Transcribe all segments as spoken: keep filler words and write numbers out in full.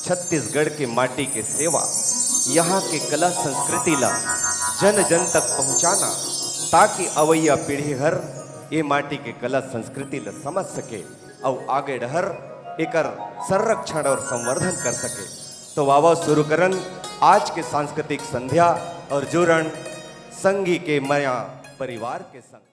छत्तीसगढ़ के माटी के सेवा, यहाँ के कला संस्कृति ला जन जन तक पहुँचाना, ताकि अवइया पीढ़ी हर ए माटी के कला संस्कृति ला समझ सके अउ आगे डहर एकर संरक्षण और संवर्धन कर सके। तो आवा शुरू करन आज के सांस्कृतिक संध्या और जुड़न संगी के मया परिवार के संग।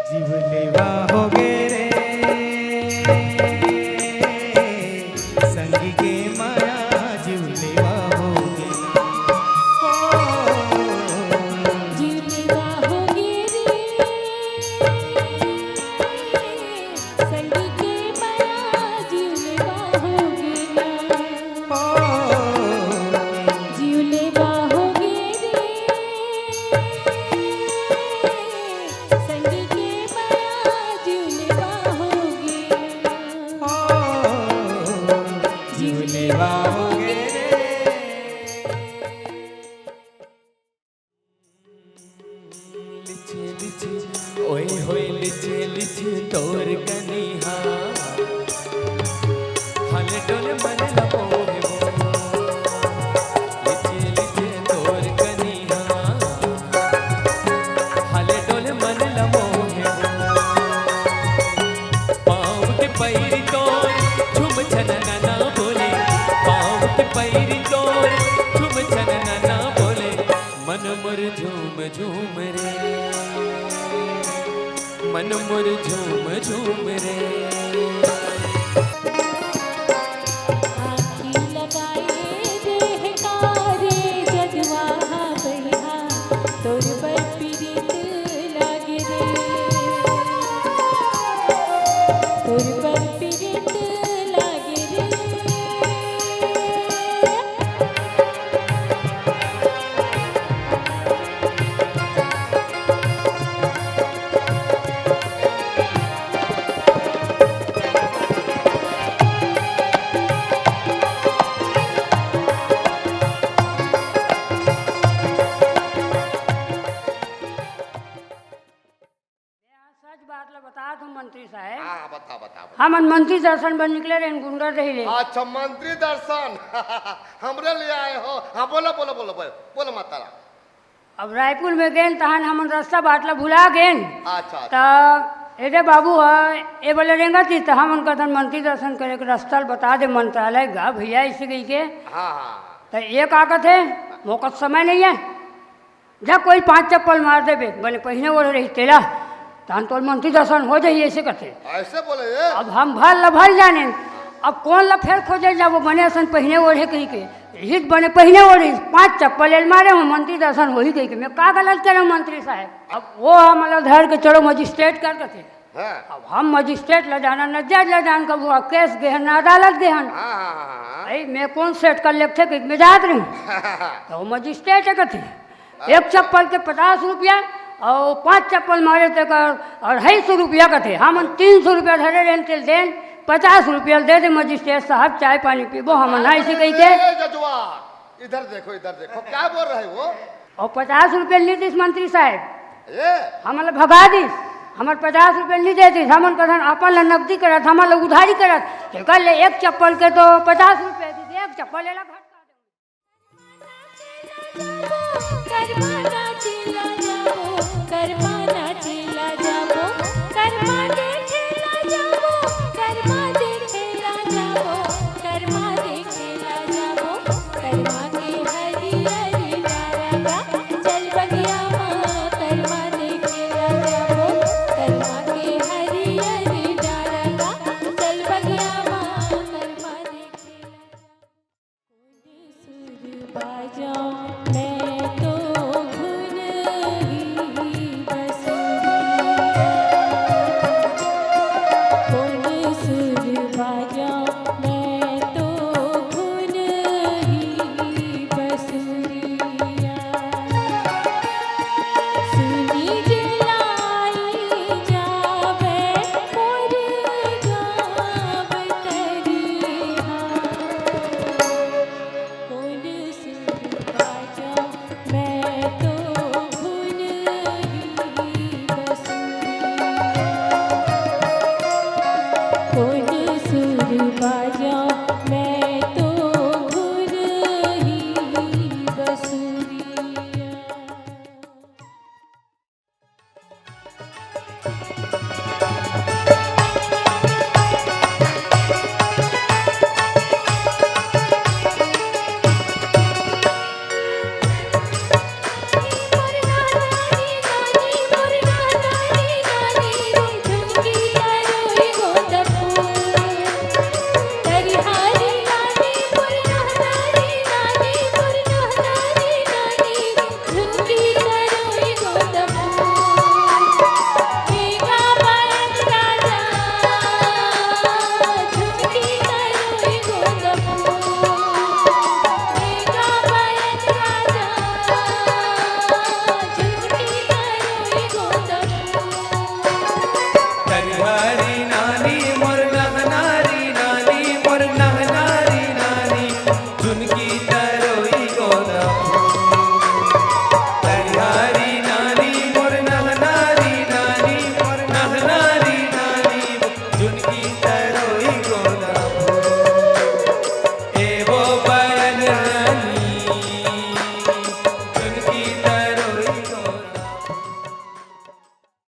जीव लेवा होगे रे, संगी के माया जीव लेवा होगे। ओ, जीव लेवा होगे रे, संगी के माया जीव लेवा होगे ना। ओ, जीव लेवा होगे रे, संगी के माया जीव लेवा होगे। ओ, जीव लेवा होगे रे। लिचे लिचे, ओए होए लिचे लिचे तोर कनिहा। हल डोल मन लबो हे वो। लिचे लिचे तोर कनिहा। हल डोल मन लबो हे वो। पाँव के पैरी तोर झुम छनना ना बोले। पाँव के पैरी तोर झुम छनना ना बोले। मन मोर झूम झूम रे, मन मोर झूम झूम रे। आँखी लगाए देह कारे जगवा बइहा, तोर बर पीरित लागे रे, तोर बर पीरित लागे रे। सच बात ला बता दो मंत्री साहब। हाँ, बता, बता, बता। हमन मंत्री दर्शन बर निकले रहेन गुंडर रही ले। अच्छा, मंत्री दर्शन। हमरे लिए आए हो। हाँ, बोला, बोला, बोला, बोला, बोला माता राम। अब रायपुर में गेन तहन हमन रास्ता बाट ला भुला गेन। अच्छा, अच्छा। त एदे बाबू ह, ए बोले रेंगत ही त हमन कथन मंत्री दर्शन करे के रास्ता ल बता दे मंत्रालय गा भैया, ऐसे कही के। हाँ, हाँ। त ये का कथे, मोकत समय नहीं है। जा कोई पांच चप्पल मार देबे, बने पहिने ओढ़े रही तेला, तहन तोर मंत्री दर्शन हो जाही, ऐसे कथे। ऐसे बोले ये? अब हम भल ल भल जाने, अब कोन ल फेर खोजे जाबो, बने असन पहिने ओढ़े कही के। यही त बने पहिने ओढ़े, पांच चप्पल एल मारे हो, मंत्री दर्शन होही कही के। मैं का गलत करे मंत्री साहब? अब वो हमला धर के चलो मजिस्ट्रेट कर कथे। हाँ। अब हम मजिस्ट्रेट ल जाना, न जज ल जान, कबू केस गेहन, न अदालत गेहन। हाँ, हाँ, हाँ, हाँ। भाई, मैं कौन सेट कर लेथे कि मैं जात रही। तो मजिस्ट्रेट है कथे, हाँ। एक चप्पल के पचास रुपया और पांच चप्पल मारे ते कर अढ़ाई सौ रुपया कथे। हमन तीन सौ रुपया धरे रहन, तेल देन, पचास रुपया दे दे मजिस्ट्रेट साहब, चाय पानी पीबो हमन, हाँ, ऐसे कही के। ए, जजवा, इधर देखो, इधर देखो, क्या बोल रहे हो? और पचास रुपया नहीं दिस मंत्री साहब, ये? हमन ल भगा दिस, हमर पचास रुपया नहीं दे दिस, हमन कथन अपन ल नकदी करत, हमन ल उधारी करत, तेकर ले एक चप्पल के तो पचास रुपया दिस, एक चप्पल एला भटका दे। मैं तो घुरही बसुरिया।